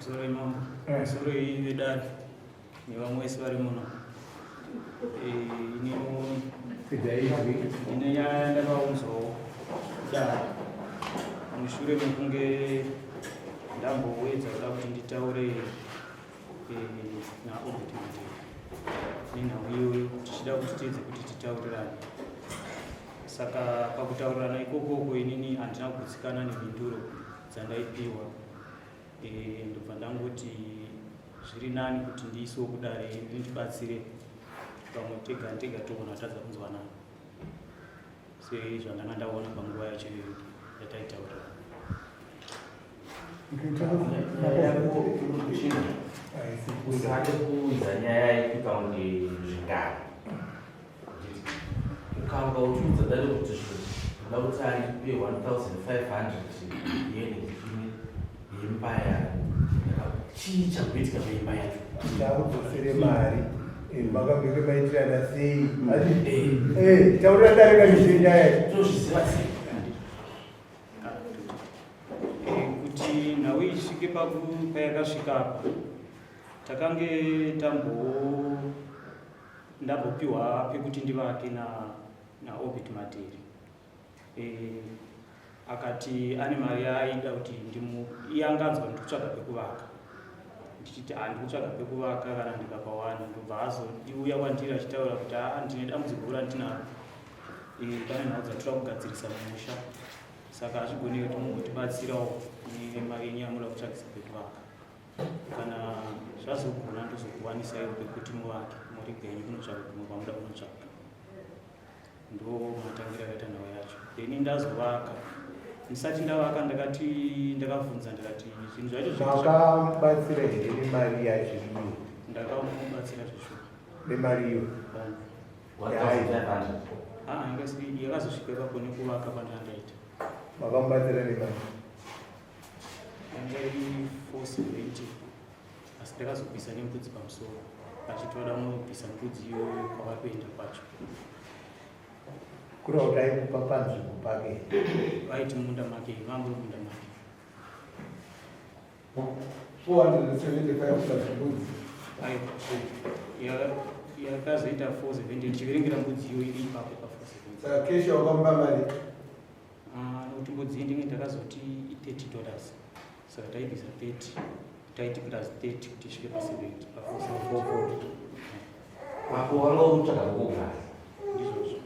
Pamusoro imambo, pamusoro vedare nevamwe vese vari muno. Ine nyaya yandakaunzwawo kudare mushure mekunge ndamboedza kuda kuti nditaure naObert Mateko nenhau iyoyo tichida kuti tiedze kuti titaurirane. Saka pakutaurirana ikokoko inini handina kugutsikana nemhinduro dzandaipiwa. Ndobva ndangoti zviri nani kuti ndiiswe kudare rindibatsire pamwe tega tega togona kutadza kunzwanana sezvandanga ndaona panguva yacho iyoyo yataitaurirana. Usade kuunza nyaya yekuita kunge zvingano. Ukanga uchiudza dare kuti zvinoda kuti aripe 1500 yenhikini yemba yako. Chii chakuitika paimba yacho? Chakudzosere mari. Makambenge maitirana sei? Eh, taurira dare kazvizve nyaya. Tozviziva sei? Kuti nhau isvike payakasvika apa takange tambo ndambopiwa pekuti ndivake naObert Materi. Akati ane mari yaaida kuti ndimu iye anganzwa ndikutsvaga pekuvaka, ndichiti handikutsvaga pekuvaka kana ndikapawana. Ndobva azodiuya kwandiri achitaura kuti ndine dambudziko randinaro, pane nhau dzatira kugadzirisa mumusha, saka hazvigoneki kuti mumbotibatsirawo nemari yenyu yamunoda kutsvagisa pekuvaka. Kana zvazogona ndozokuwanisaiwo pekuti muvake muriga yenyu kunotsvaka kumwe kwamuda kunotsvaka. Ndo matangira akaita nhau yacho. Then ndazovaka. Ndisati ndavaka ndakati ndakabvunza ndikati zvinhu zvacho Makamubatsira here nemari yacho iyo? Ndakamubatsira zveshuwa. Nemari iyo? 1500. Yakazosvika ipapo nekuvaka kwandandaita. Makamubatsira nemari? Yanga iri 470 asi ndakazobvisa nembudzi pamusoro vachiti vada kunobvisa mbudzi iyoyo kwavari kuenda kwacho. Kureva kuti aikupa panzvimbo pake? Vaiti munda make, vambori munda make. 475 plus mbudzi. Aiwa, yakazoita 470 ndichiverengera mbudzi iyoyo iri ipapo pa 470. Saka keshi wakamupa mari? Nokuti mbudzi iyi ndinge ndakazoti $30, saka taibvisa 30 taiti plus 30 kuti isvike pa 70 pa 470. Apo wanga uri kutsvaga pekugara. Ndizvozvo.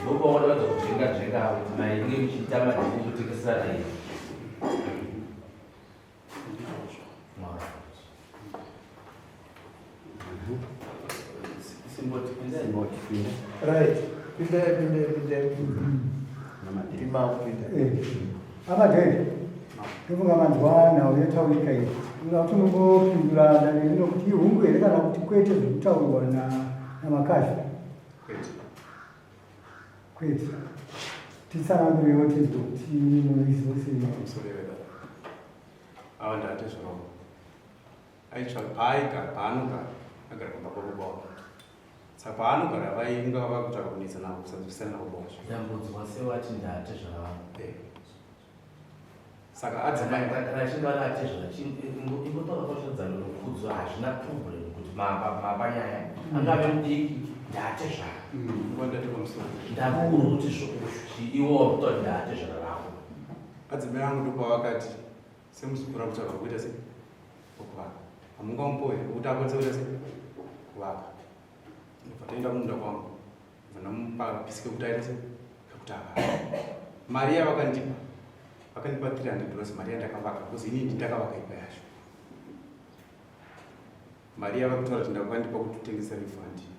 Ndopawaida kuedza kudzvenga dzvenga kuti mainge muchiita madhiri ekutengeserana here? Ndizvozvo. Simboti pindai. Simboti pinda. Right. Pindai, pindai, pindai. Ndima kupinda. Amadhei, ndofunga manzwa nhau yotaurika iyi. Unoda kuti mumbopindura dare rino kuti ihungu here kana kuti kwete zviri kutaurwa naMakazhi? Kwete. Kwete. Titsanangurewo tinzwe kuti munoiziva sei. Pamusoro vedare. Ava ndatezvarawo. Aitsvaga paaigara paanogara agara kumba kwababa wake. Saka paanogara vainga vakutsvaga kunetsana kusanzwisisana nababa wacho. Ndambodzwa sewati ndatezvara vangu. Saka adzimai kana achinge vari atezvara ingotaura kwasvodza rukudzo hazvina problem kuti mapa nyaya angave mudiki ndatezvara. Ndati pamusoro. Ndakuru kuti iwo wakutaura ndatezvara vako. Adzimai angu ndopavakati semuzukuru akutsvaga kuita sei okuvaka hamungamupowo here kuti akwanise kuita sei kuvaka. Ndobva taenda kumunda kwangu ndobva ndamupa pisi kekuti aite sei kekuti avake. Mari yavakandipa vakandipa $300 mari yandakavaka because inini ndakavaka imba yacho. Mari yavakutaura kuti ndakandipa kuti utengesa ivhu handina.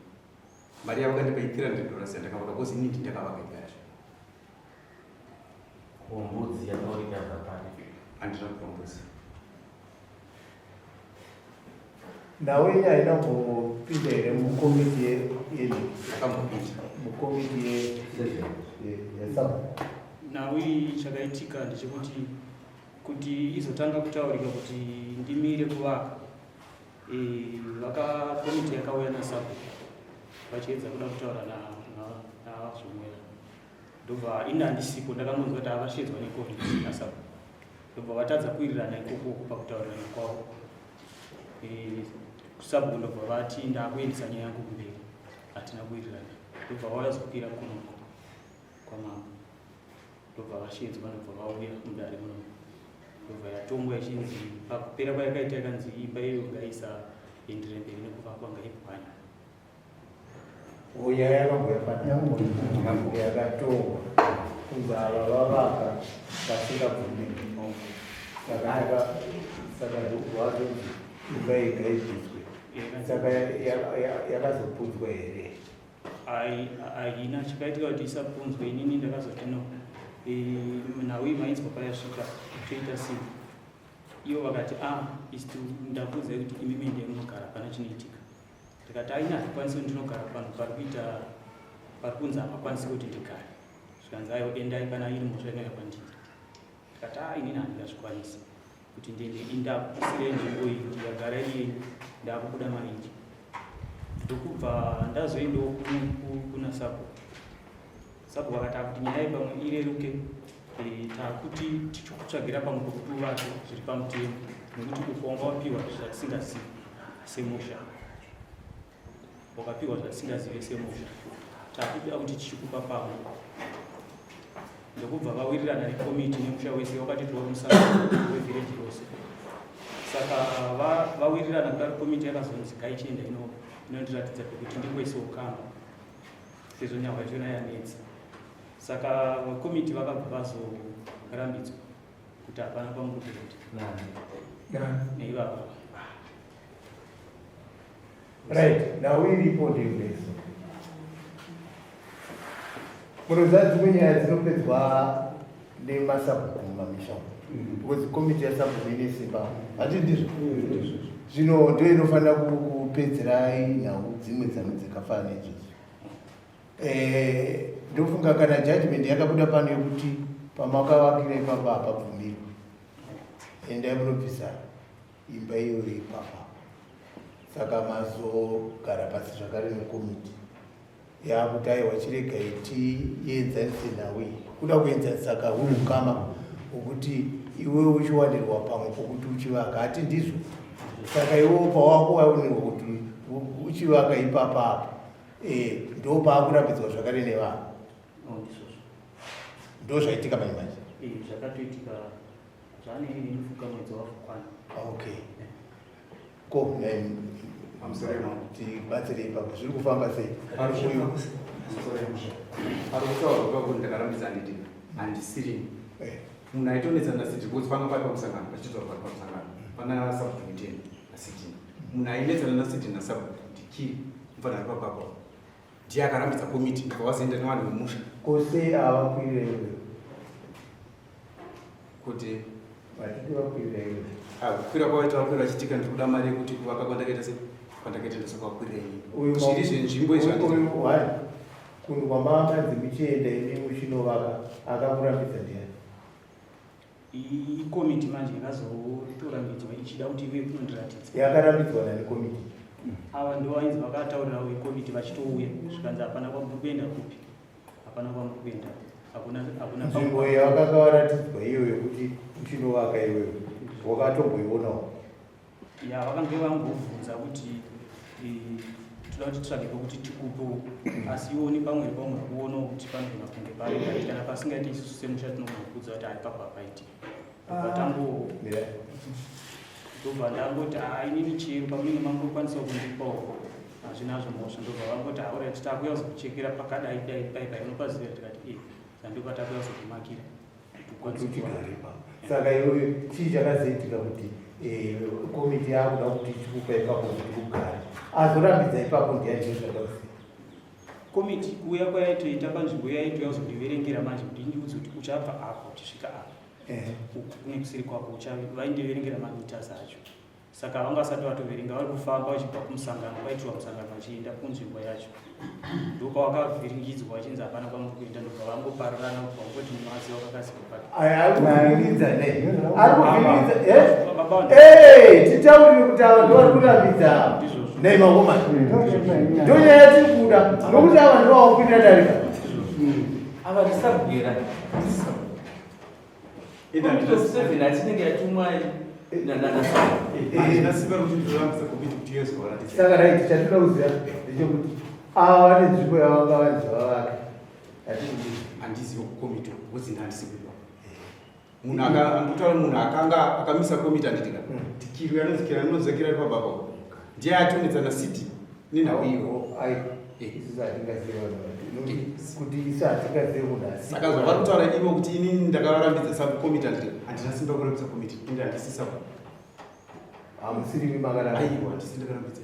Mari yavakandipa i $300 yandakavaka because inini ndakavaka imba yacho. Ko mbudzi yataurika yabva papi? Handina kupa mbudzi. Nhau yenyu haina kumbopinda here mukomiti yedu? Yakambopinda. Mukomiti yesabhuku. Nhau iyi chakaitika ndechekuti kuti izotanga kutaurika kuti ndimire kuvaka, vaka komiti yakauya nasabhuku vachiedza kuda kutaura naVaZvomwera. Ndobva ini handisipo, ndakangonzwa kuti avashedzwa nekomiti nasabhuku. Ndobva vatadza kuwirirana ikoko pakutaurirana kwavo. Sabhuku ndobva vati ndakuendesa nyaya yangu kumberi, hatina kuwirirana. Ndobva vauya zokwira kunoko kwamambo, ndobva vashedzwa, ndobva vauya mudare muno, ndobva yatongwa ichinzi pakupera kwayakaita yakanzi imba iyo ngaisaenderere mberi nekuvakwa, ngaipwanywe. Nyaya yakambouya panapa yakatongwa kunzi ava vavaka vasingabvumirwi, saka ndokubva imba iyi ngaibviswe. Saka yakazopunzwa here? Haina. Chakaitika kuti isapunzwe, inini ndakazoti no, nhau iyi mainzwa payasvika, toita sei? Ivo vakati a isu ndakuudzai kuti imi mende munogara, hapana chinoitika. Ndikati aina, handikwanisi kuti ndinogara panhu pari kuita pari kunzi hapakwanisi kuti ndigare. Zvikanzi aiwa, endai, kana iri mhosva inouya kwandiri. Ndikati a inini handingazvikwanisi kuti ndiende, indakusire nzvimbo iyi, ndikagara iye ndakubuda mairi. Ndokubva ndazoendawo kuna sabhuku. Sabhuku akati akuti nyaya iyi pamwe ireruke, takuti tichikutsvagira pamwe pekuti uvake zviri pamutemo, nekuti uko wanga wapiwa zvatisingazivi semusha, wakapiwa zvatisingazive semusha, takuda kuti tichikupa pamwe. Ndokubva vawirirana nekomiti nemusha wese wakati tori musangano wevhireji rose. Saka vawirirana kudaro, komiti yakazonzi ngaichienda inondiratidza pekuti ndingoisewo kamba, sezvo nyaya yachona yanetsa. Saka komiti vakabva vazorambidzwa kuti hapana kwamuri kuenda neivava. Right, nhau iripo ndeimeso. Munoziva dzimwe nyaya dzinopedzwa nemasabhuku mumamisha umu, because komiti yasabhuku ine simba, hati ndizvo? Zvino ndo inofanira kupedzerai nhau dzimwe dzano dzakafanana neidzodzo. Ndofunga kana judgment yakabuda pano yekuti pamakavakira ipapa hapabvumirwi, endai munobvisa imba iyoyo ipapa. Saka mazogara pasi zvakare nekomiti yakuti aiwa, chiregai tienzanise nhau iyi, kuda kuenzanisa kahurukama hwekuti iwewe uchiwanirwa pamwe pokuti uchivaka, hati ndizvo? Saka iwewo pawakuwanirwa kuti uchivaka ipapa apo, ndo paakurambidzwa zvakare nevanhu. Oh, ndizvozvo. Ndo zvaitika manje manje. Zvakatoitika zvane mufuka mwedzi wafukwana. Okay, ko Pamusoro yemambo. Tibatsirei ipapo, zviri kufamba sei? Uyu Pari kutaurwa pakuti ndakarambidza, handiti handisiri munhu aitonetsana naCD, because panga pari pamusangano, pachitaurwa pari pamusangano pana sabhuku muteni naCD. Munhu ainetsana naCD nasabhuku ndikiri mufana ari papapo, ndiye akarambidza komiti, ndobva wazoenda nevanhu vemusha. Ko sei avakwirira iwewe? Kuti Vatiti vakwirira iwewe. Ah, kukwira kwavaita, vakwira vachitika ndiri kuda mari yekuti kuvaka kwandakaita se kwandakaita ndosakakwirira inini. Uyu Zviri zvenzvimbo izvi handiti. Uyu one kunhu kwamamanzi muchienda imi muchinovaka, akakurambidza ndiani? Ikomiti manje yakazotorambidzwa ichida kuti ive kunondiratidza. Yakarambidzwa nani komiti? Ava ndo vainzi vakataurirawo ikomiti vachitouya, zvikanzi hapana kwamuri kuenda, kupi, hapana kwamuri kuenda, hakuna, hakuna. Nzvimbo yavakanga varatidzwa iyo yekuti uchinovaka iwewe, wakatomboionawo? Ya, vakange vambobvunza kuti toda kuti titsvage pekuti tikupewo, asi iwoni pamwe pamwe kuonawo kuti panogona kunge pari paiti, kana pasingaiti isusu semusha tinogona kuudza kuti hai, papo hapaiti. Ndobva tango Mira. Ndobva ndangoti haa, inini chero pamunenge mangokwanisawo kundipawo hazvinazvo mhosva. Ndobva vangoti haura, titakuya kuzokuchekera pakadai dai pai pai unopaziva. Tikati e saka takuya kuzokumakira kuti Kuti ukwanise kuwana. uchigare ipapo. Saka iwewe chii chakazoitika kuti komiti yakuda kuti ichikupa ipapo kuti ugare, azorambidza ipapo ndiani? Zvakausiya. Komiti kuuya kwayaitoita panzvimbo yaitouya kuzondiverengera manje kuti indiudze kuti uchabva apa uchisvika apa, uku kune kuseri kwako vaindiverengera mameters acho. Saka vanga vasati vatoverenga, vari kufamba vachibva kumusangano kwaitirwa musangano vachienda kunzvimbo yacho, ndopavakavhiringidzwa vachinzi hapana kwamuri kuenda. Ndobva vangopararana kubva kungoti munhu aziva kwakazikwa pake. Aya ari kuvhiringidza ne ari kuvhiringidza, eh? Baba Eh, titaurire kuti ava ndo vari kurambidza. Ndizvozvo. Nei makomana, ndo nyaya yatiri kuda, nokuti ava ndo vakukwirira darika. Ava ndisabwira. Committee of seven hatinenge yatumwa Handina simba rekuti ndorambidza komiti kuti yezovaratidza. Saka right, chatinoda kuziva ndechekuti ava vane nzvimbo yavanga vanzi vavake, hatikuti Handizivi kukomiti because ini handisi kuiva. Munhu andikutaura munhu akanga akamisa komiti, handitika tikirwi anonzi anonzekera ari pababa ndiye atonetsana city nenhau iyo. Ai, isusu hatingazivi vanhu kuti isu hatingazivi munhu asi Saka zvavari kutaura ivo kuti inini ndakavarambidza sakomiti, handiti handina simba kurambidza komiti, ende handisi sabo. Hamusirimi makaramba? Aiwa, handisi ndakarambidza.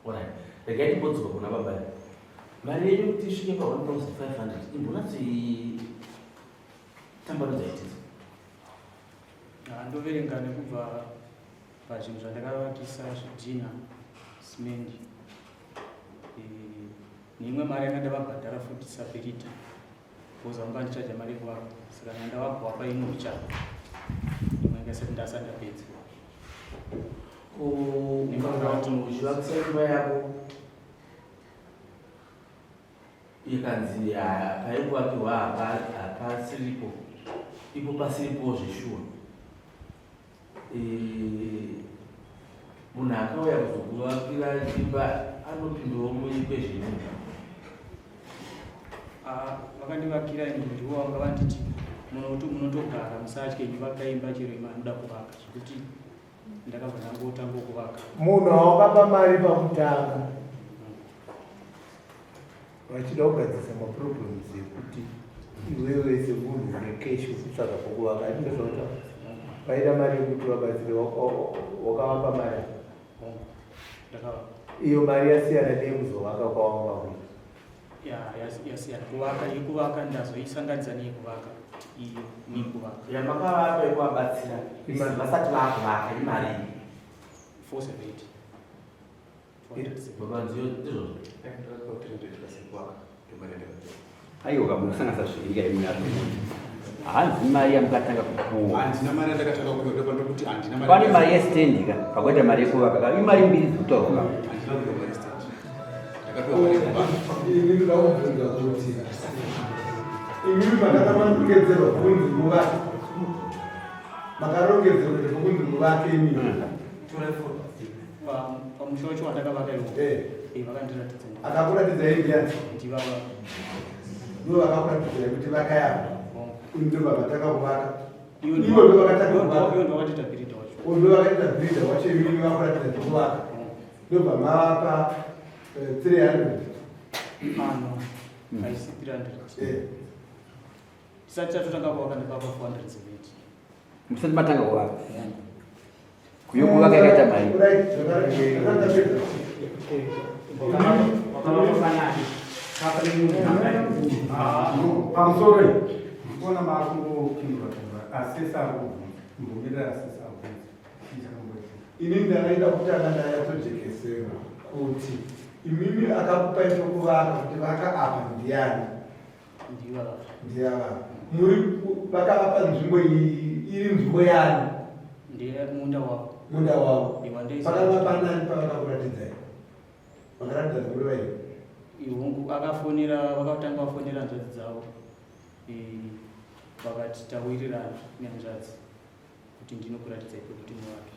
Alright. Regai timbodzoka kuna baba. Mari yenyu kuti isvike pa 1500 imbonatsi tambanudza itidzo. Ndoverenga nekubva pazvinhu zvandakavakisa, zvidhina, simendi, neimwe mari yanga ndavabhadhara futi sabhirita, because vanga vandichaja mari yekuvaka, saka ndandavabva imwe ucha imwe yanga isati ndasati ndapedza. Ko ukangati uchivakisa imba yako ikanzi paikuvakiwa hapasiripo, ipo pasiripo zveshuwa, munhu akauya kuzokuvakira imba anopindawo muequation? Ah, vakandivakira ini ndivo vanga vanditi munotogara, musatye, vakai imba chero imwe anoda kuvaka, zvekuti ndakabva ndangotanga kuvaka. Munhu awakapa mari pakutanga vachida kugadzirisa maproblems ekuti iwewe semunhu une cash ukutsvaga pokuvaka, atindozvakuta vaida mari yekuti vabatsire, wakavapa mari? Hongu, ndakavaka. Iyo mari yasiyana neyekuzovaka kwawanga kuita? Ya, yasiyana. Kuvaka, yekuvaka ndazoisanganisa neyekuvaka, iyo neyekuvaka. Yamakavapa yekuvabatsira vasati vaakuvaka imari iyi? 470. 470. Baba, ndiyo ndizvozvo? Ndakapiwa 300 pasekuwaka, ndomari yandakapiwa. Aiwa, kamukusanganisa zvinyika imi nazvo. Hanzi mari yamukatanga kupuwa. Handina mari yandakatanga kupiwa, ndopandokuti handina mari. Pane mari yestendi ka, pakuita mari yekuvaka ka, imari mbiri dzikutaurwa ka. Handina kupiwa mari yestendi, ndakapiwa mari yekuvaka. Ini ndoda kubvunza kuti imimi makamarongedzerwa kunzi muvake, makarongedzerwa kuti kunzi muvake imimi? Pamusha wacho wandakavaka iwo? Eh. Vakandiratidza. Akakuratidzai ndiani? Ndivava. Ndo vakakuratidzai kuti vakayapa? Hongu. Imi ndo vamatanga kuvaka? Iwo? Ivo ndo vakatanga kuvaka? Iwo ndo vakatiita bhiridha wacho. Ndo vakaita bhiridha wacho, imimi vakuratidza pekuvaka, ndobva mavapa 300? Ano haisi 300. Tisati tatotanga kuvaka ndakavapa 470. Musati matanga kuvaka, kuyokuvaka yakaita mari? Right, zvakatapedza. Wakavafanani. Pamusoro ndikuona maakungopindura pindura, asesa ari kubvunza, mbomirira asesa abvunza, chii chakamboitika? Ini ndakaida kutanga ndanyatsojekeserwa kuti imimi akakupai pekuvaka kuti vaka apa ndiani? Ndivava. Ndiyava muri vakavapa nzvimbo iyi, iri nzvimbo yani? Ndiye munda wavo. Munda wavo? Iwa ndeisa. Pakanga panani pavakakuratidzai? Vakaratidza nzvimbo vai? Ihungu, akafonera, vakatanga vafonera hanzvadzi dzavo, vakati tawirirana nehanzvadzi kuti ndinokuratidzai pekuti muvake.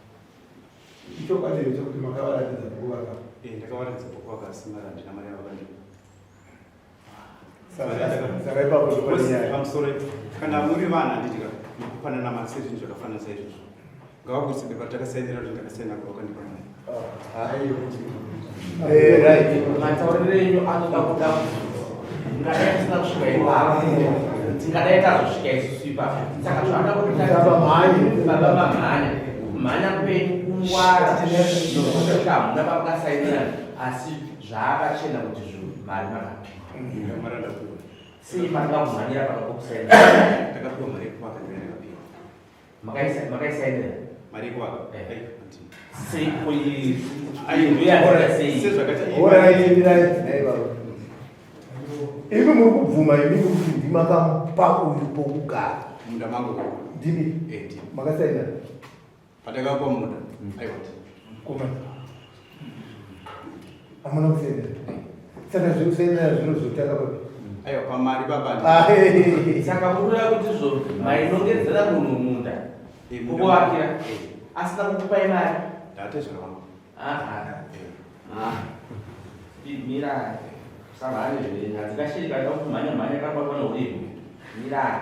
Ichokwadi here chekuti makavaratidza pekuvaka? Ndakavaratidza pekuvaka, asi mari handina mari yavakandipa. Saka ipapo ndopane nyaya. Pamusoro, kana muri vana, handitika mukupanana mari sezvinhu zvakafanana saizvozvo, ngavakurise bepa ratakasainira kuti ndakasaina kwavakandipa mari. Right. Matauriro enyu anoda kuda ngadai tisina kusvika ipapo, tingadai tazosvika isusu ipapo. Saka zvanoda kuti Baba mhanye. Baba mamhanya, kumhanya kwenyu kungwara nokusvika hamuna pamakasainirana, asi zvaakachena kuti zvinhu mari makapiwa. Mari andapiwa. Sei mandika kumhanyira pakapokusainira? Ndakapiwa mari yekuvaka, ndiyo yandakapiwa. Makaisainira? Mari yekuvaka? Eh. Ai, handina. Sei kuiyoyazita sei? Sezvakati. Alright, mirai nhai baba. Imi muri kubvuma imi kuti ndimakamupa uyu pokugara? Munda mangu. Ndimi? Eh, ndimi. Makasaina? Pandakapa munda, aiwa. Koma hamuna kusainira, saka zvekusainira zvinozotanga papi? Aiwa, pamari baba. Ah, eh. Saka mukureva kuti izvo mainongedzera munhu munda kukuvakira asina kukupai mari? Ndatezvara vangu. Aha. Mirai. Samhanye zvenyu. Hadzikashiri kana kumhanya mhanya kabatwa neurimi. Mirai.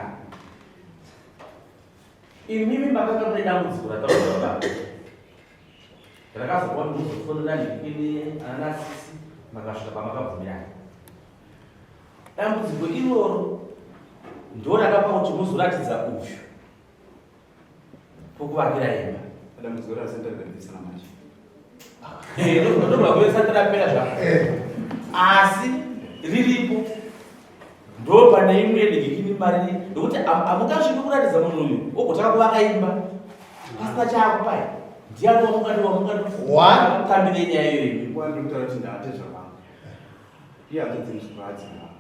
Imimi makanga mune dambudziko rataurwa baba. Rakazopa kuti muzofonera ndikini ana sisi makasvika pamakabvumirana. Dambudziko iroro ndo rakapa kuti muzoratidza uyu pokuvakira imba. Dambudziko rasendagadzisana manje. Ndobva kuisati rapera zvako. Asi riripo ndo pane imwe dikini mari nokuti hamungasviki kuratidza munhu uyu wogotanga kuvaka imba pasina chaakupai. Ndiani wamungati wamungati One. tambire nyaya iyoyo? Nguva ndiri kutaura kuti ndatezvara vangu. Iye hanzvadzi muzukuru adzimai.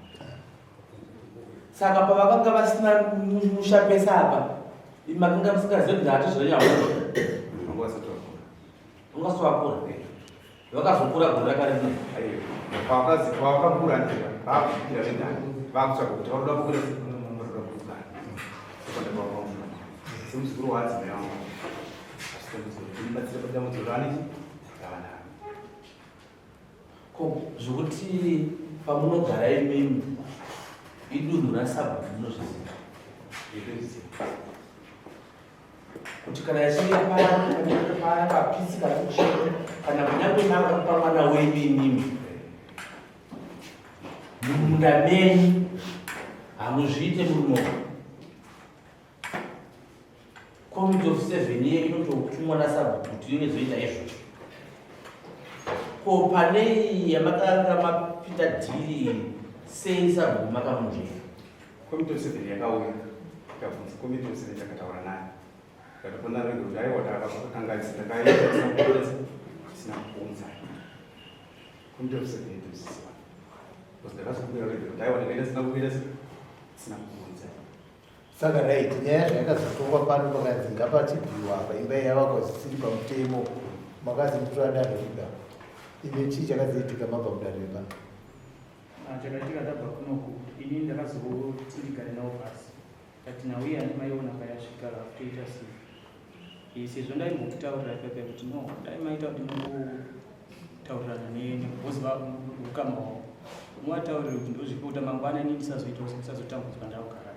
Saka pavakanga vasina musha pese apa, imi makanga musingazivi kuti ndatezvara nyaya. Vanga vasati vakura. Ungasati vakura. Vakazokura gore rakareba. Aiwa. Pavakazi pavakakura ndira vakuzvipira vendani vakutsvaga kuti vanoda kubuda vanoda kugara. Saka ndakavaona. Semuzukuru waadzimai vangu. Asi dambudziko rinobatsira padambudziko raaniki ravanaro. Ko zvokuti pamunogara imimi idunhu rasabhuku munozviziva? Ndinozviziva. Kuti kana ichinge paya papisi kana kuchena kana kunyange makakupa mwana wenyu imimi mumunda menyu hamuzviite muri moga. Committee of 7 ye inototumwa nasabhuku kuti inozoita izvozvo. Ko pane yamakanga mapinda dhiri sei sabhuku makamunzvera? Committee of 7 yakauya ikabvunza Committee of 7 takataura naye. Ikatopona rege kuti aiwa takakanganisa takaita tisina kuburitsa tisina kuunza. Committee of 7 itoziziva. Because ndakazokumbira rege kuti aiwa takaita tisina kuburitsa tisina kuunza. Saka right, nyaya zvayakazotongwa pano pakanzi ngapachibviwa apa imba yavakwa zvisiri pamutemo, makazi mutora danho ripi apa? Imi chii chakazoitika mabva mudare repano? Ah, chakaitika ndabva kunoku ini ndakazoti ndigare navo pasi ndati nhau iyi handimaiona payasvika toita sei. Sezvo ndaimbokutaurira ipapo kuti no, dai maita kuti mungotaurirana nebosi ukama hwavo, muvataurire kuti ndozvikuta mangwana ini ndisazoita ndisazotambudzwa ndakugara.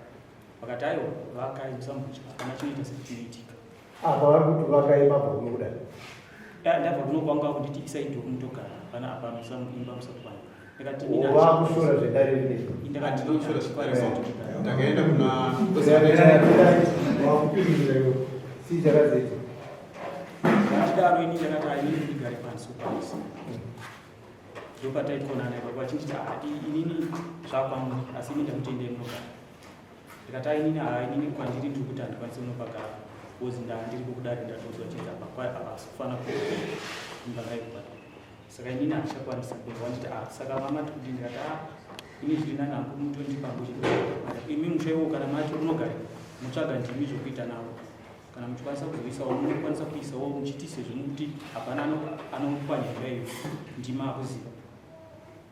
Vakati aiwa, vakai musamutya, hapana chinoita sechinoitika. Apa vari kuti vakai mabva kuno kudai. Ndabva kuno kwanga kunditi isai dhoo mutogara, hapana apa musamuimba musakwana. Ndakati ini Vakushora zvedare rineri. Ndakati Ndinoshora zvedare. Ndakaenda kuna Wakupindura iwe. Chii chakazoita? Ndakadaro ini ndakati ah, inini ndigare pasi pasi. Ndopataikonana ipapo vachinditi ah, inini zvakwamuri asi ini ndakuti endai munogara. Ndikati ah, inini ah, inini kwandiri ndiri kuti handikwanisi kunopagara because ndandiri kukudare ndatoudzwa chinzi apa apa hasi kufanira kuimba ngaikugara. Saka inini handichakwanisa kubva vanditi ah, saka mama tikuti ndikati ah, ini zviri nani hangu mutondipa hangu chii. Imi musha iwowo kana mati unogara mutsvaga ndimi zvokuita navo. Kana muchikwanisa kuzoisawo munokwanisa kuisawo muchiti sezvo mukuti hapana anopwanya imba iyo ndima akuziva.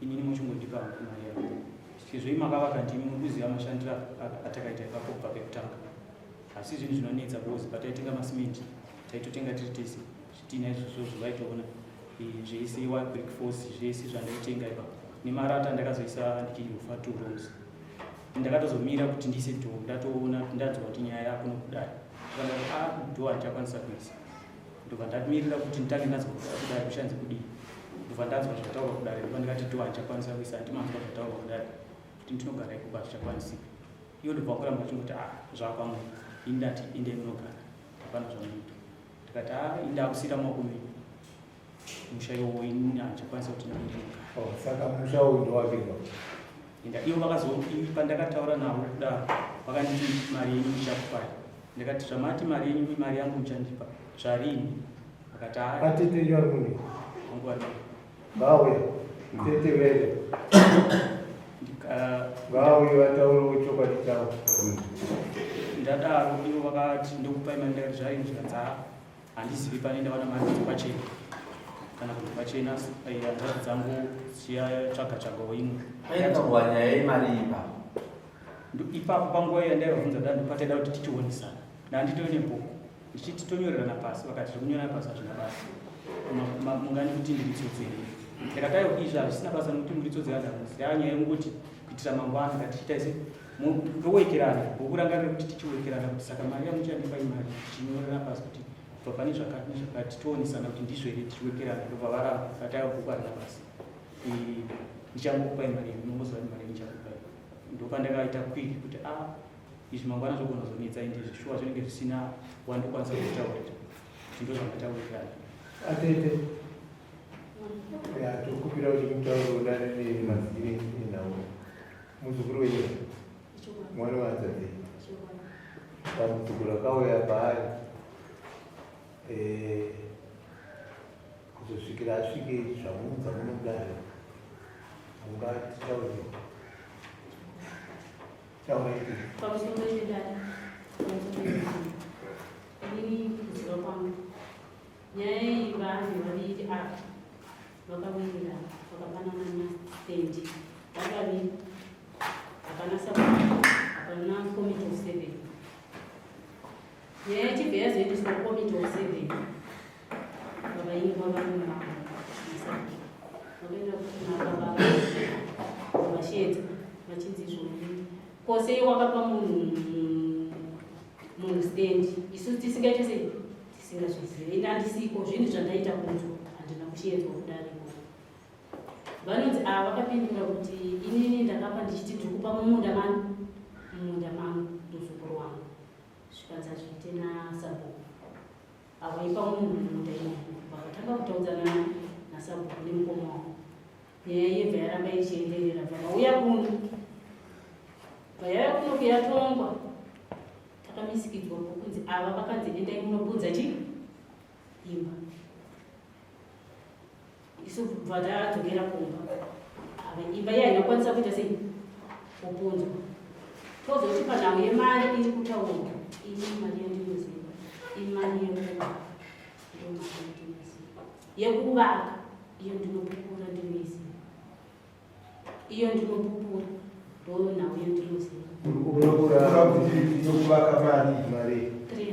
Inini muchingondipa hangu mari yangu. Sezvo imi makavaka ndimi muri kuziva mashandiro atakaita ipapo kubva pekutanga. Asi zvinhu zvinonetsa because pataitenga masimenti taitotenga tiri tese zvitina izvozvo zvaitoona zvese wa brick force zvese zvandaitenga ipapo nemarata ndakazoisa ndichiufa 2 rooms. Ndakatozomira kuti ndiise door ndatoona ndanzwa kuti nyaya yako nokudai. Ndakati ah door handichakwanisa kuisa. Ndobva ndamirira kuti nditange ndanzwa kudai kushanzi kudii. Ndobva ndanzwa zvataurwa kudare ndobva ndikati door handichakwanisa kuisa handimanzwa zvataurwa kudare kuti ndinogara ikoko hazvichakwanisika. Ivo ndobva vakuramba vachingoti ah zvakwamuri ini ndati indai munogara hapana zvamunoita. Ndikati ah ini ndakusiyira maoko menyu musha iwowo ini handichakwanisa kuti ndinogara. Oh, saka musha uyu ndowakirwa. Inda ivo vakazo pandakataura navo kudaro vakanditi mari yenyu ndichakupai. Ndikati zvamati mari yenyu mari yangu muchandipa zvarini? Vakati ah. Atete yenyu ari kuni? Wangu vari. Vauya. Tete vele. Vauye vataurewo chokwadi chavo. Ndadaro ivo vakati ndokupai mari ndikati zvarini zvikanzi ah handizivi pane ndawana mari dzepachena. Kana kuti pachena hanzvadzi dzangu dzichiyatsvaga tsvagawo imwe. Paitaurwa nyaya yemari ipapo. Ipapo panguva iyo yandaivabvunza da ndopataida kuti tichionesana. Ndanditori nebhuku ndichiti tonyorerana pasi vakati zvekunyorana pasi hazvina basa. Mungandikuti ndiri tsotsi here? Ndakati aiwa izvi hazvisina basa nekuti muri tsotsi handamuzi. Yava nyaya yekungoti kuitira mangwana ngatichiita ise towekerana bhuku ranga riri kuti tichiwekerana kuti saka mari yamuchandipa imari tichinyorerana pasi kuti kubva pane zvakati nezvakati toonesana kuti ndizvo here tichiwekerana ndobva varamba vakati aiwa bhuku harina basa ndichangokupai mari yenyu munongoziva kuti mari ndichakupai ndopandakaita kwiri kuti a ah, izvi mangwana zvogona kuzonetsa ende izvi shuwa zvinenge zvisina wandikwanisa kutaurira kuti ndo zvandataurirana atete tokupira kuti mutauro udare nemazire enhau muzukuru wenyu mwana waadzadzi dambudziko rakauya paari eh, kuzosvikira asvike zvamuudza muno mudare mungatitaurire taurai pamusoro pedare pamusoro pedare inini kuziva kwangu nyaya iyi vanhu vaviri ava vakawirirana vakapanana mastendi vari vaviri hapana sabhuku hapana committee of seven nyaya yachibva yazoendeswa kucommittee of seven vavaingwa varume vavo masabhuku vakaenda kunababa vashedza vachinzi izvoni kose wakapa munhu munhu stand isu tisingaite sei tisingazvizive ini handisiko zvinhu zvandaita kunzwa handina kushedzwa kudariko Vanonzi ava vakapindura kuti inini ndakapa ndichiti ndiri kupa mumunda mani mumunda mangu muzukuru wangu zvikanzi hazviite nasabhuku awaipa munhu mumunda imomo vakatanga kutaudzana nasabhuku nemukoma wavo nyaya yebva yaramba ichienderera bva vauya kuno bva yauya kuno kuyatongwa takamisikidzwa kunzi ava vakanzi endai munopunza chii imba isu kubva tadzokera kumba ava imba iya inokwanisa kuita sei kupunzwa tozoti panhau yemari iri kutaurwa ini mari yandinoziva imari yekuvaka ndomari yandinoziva yekuvaka iyo ndinopupura ndinoiziva iyo ndinopupura ndonhau yandinoziva Uri kuti yokuvaka mari mari 300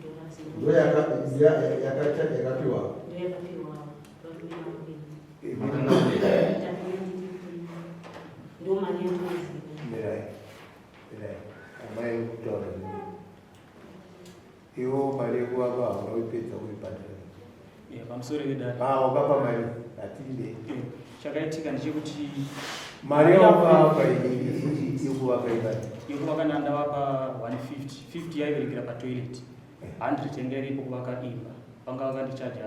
dollars ndo yakapiwa ndoyakapiwa varume vaviri ndo mari yandinoziva mirai mirai amai kutaura zvino iwo mari yekuvaka hauna kuipedza kuibhadhara Yeah, pamusoro vedare Ah, wakapa mari hatinde chakaitika ndechekuti mari yawakapa yekuvaka imari yekuvaka ndandavapa 150 50 yaiverekera patoilet 100 yanga iripo kuvaka imba vanga vakandichaja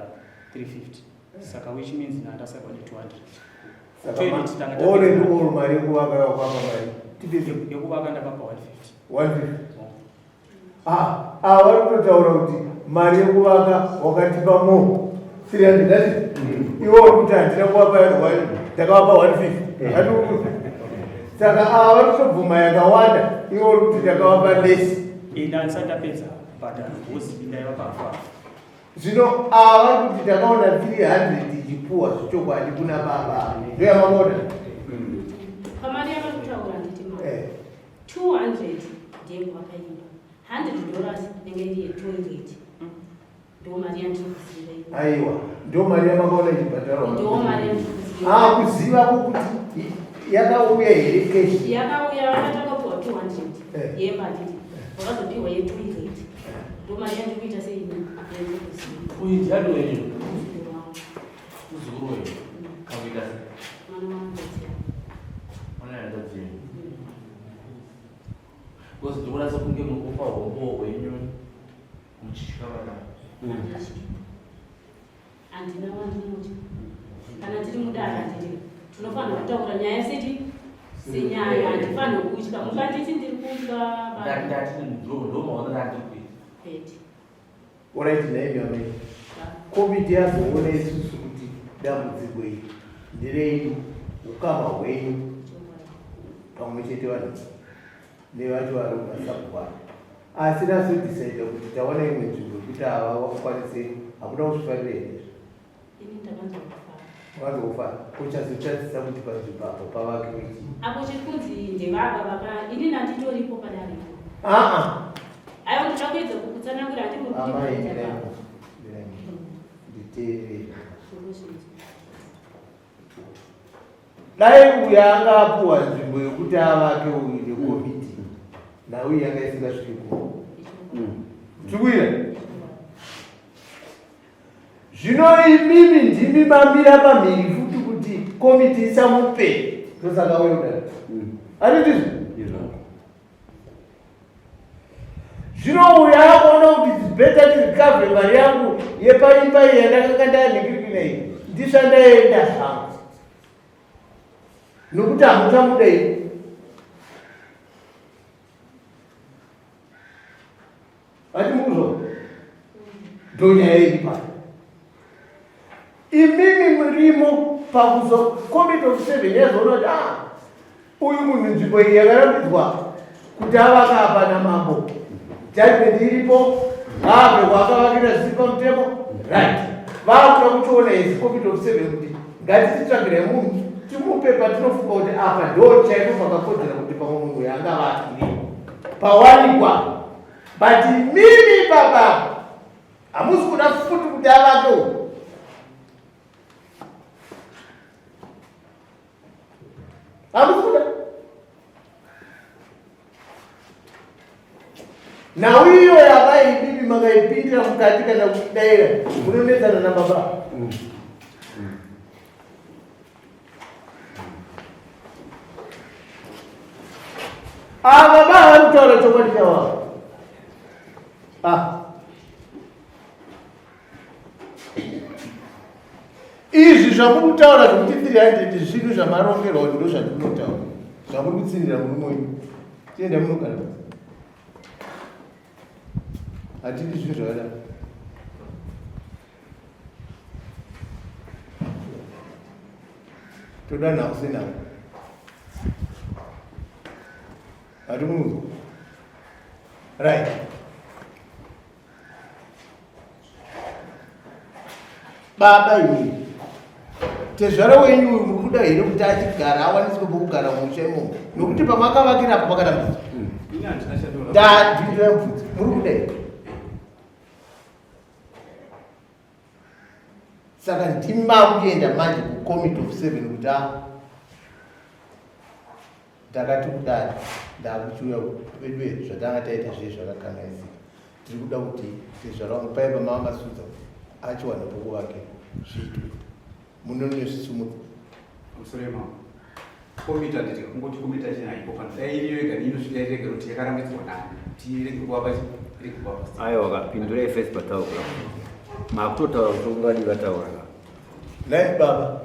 350 saka which means ndandasarwa ne200 saka Toilet tanga all in tapedza. all mari yekuvaka yawakapa mari tipedze yekuvaka ndakapa 150 150 Ah, ah, vari kutotaura kuti mari yekuvaka wakatipa mo 300 ati iwo uri kuti handina kuvapa ndakavapa 150 Ati saka ava vari kutobvuma yakawanda iwo uri kuti ndakavapa less ina ndisati ndapedza kubhadhara because ndaivapa hafu hafu zvino ava vari kuti takaona 300 ichipuwa zvechokwadi kuna baba ndoyamakaona pamari yavari kutaura handiti mari Eh, 200 ndeyekuvaka imba 100 dollars inenge iri yetoilet ndo mari yandiri kuziva iyo. aiwa ndo mari yamakaona ichibhadharwa ndo mari yandiri kuziva Ah, kuziva kwokuti yakauya here cash yakauya vakatanga kupiwa 200 Eh. yemba handiti vakazopiwa yetoilet ndo mari yandiri kuita sei yandiri kuziva Uyu ndiani wenyu? Muzukuru wangu. Muzukuru wenyu. Kakuita sei? Mwana wangu ndatiya. Mwana yandadziyo. Because ndikuona sekunge muri kupa hombo hwenyu muchitya vana. Handina wandinotya kana tiri mudare handiti tinofanira kutaura nyaya seti senyaya handifaniri kutya mukanditi ndiri kutya Ndati ndati ndo ndo maonero andiri kuita. pete Alright, naimi amai komiti yazoona isusu kuti dambudziko iri nderenyu ukama hwenyu pamwe chete vanhu nevacho vari kumasabhuku asi razodhisaida kuti tawana imwe nzvimbo yekuti ava vakwanise hakuna kuzvifarira here ini Ndakanzwa kufara. Wakanzwa kufara. Uchazotadzisa kuti panzvimbo apo pavakiwe chii? Apo chiri kunzi ndevava vaka ini handitoripo padare. Aa. Aiwa ndinoda kuedza kukutsanangura handi muri Amai kundibvunza mirai. baba. Mirai. Nditeerere. Zvokuzviita. Dai uyu anga apuwa nzvimbo yekuti avake uyu nekomiti. Nhau iyi yanga isingasviki kuno. Tikuira. Zvino imimi ndimi mamira pamhiri futi kuti komiti isamupe. Ndosaka uyo kudai. Handiti ndizvo? Zvino uyo akuona kuti it's better to recover mari yangu yepaimba iyi yandakanga ndayanhikirikina iyi. Ndisvandaenda zvangu. Nokuti hamuchamuda ini. Ati muzvo ndonyaya iri pano. Imimi murimo pakuzo committee of seven yazoona kuti ah uyu munhu nzvimbo iyi yakarambidzwa kuti avaka apa namambo judgment iripo ngaabve kwaakavakira zvisiri pamutemo right vakuda kuchiona izi committee of seven kuti ngatititsvagirai munhu timupe patinofunga kuti apa ndo chaipo pakakodzera kuti pamwe munhu uyu angavakire pawanikwa but mimi baba hamusi kuda futi kuti avake uku hamusi kuda nhau iyo yava imimi makaipindira mukati kana kudaira munonetsana nababa Ava baba vari kutaura chokwadi chavo. Ah. Izvi zvamuri kutaura zvekuti 300 zvinhu zvamarongerwa kuti ndozvatinotaura. Zvamuri kutsindira murume wenyu. Tienda munogara. Hatidi zvinhu zvakadaro. Toda nhau senhau. Hati munzwa. Right. Baba imimi. Tezvara wenyu uyu muri kuda here kuti achigara awaniswe pokugara musha imomo? Nokuti pamakavakira apo pakarambidzwa. Ndadhindira mubvunzo. Muri kuda here? Saka ndimi makuenda manje kucommittee of seven kuti a ndakati kudai ndakuchiuya veduwe zvatanga taita zviye zvakakanganisika tiri kuda kuti tezvara wangu paye pamava masudza achiwana pokuvake zviitwe munonozvisumudza Pamusoro yemambo. Komiti handiti kungoti komiti yachina haipo pano. Dai iriyo yega inosvika irege kuti yakarambidzwa nani. Kuti irege kuvapa chi irege kuvapa. Aiwa ka pindurai first pataura. Makutotaura kuti ungadi vataura. Nhai baba.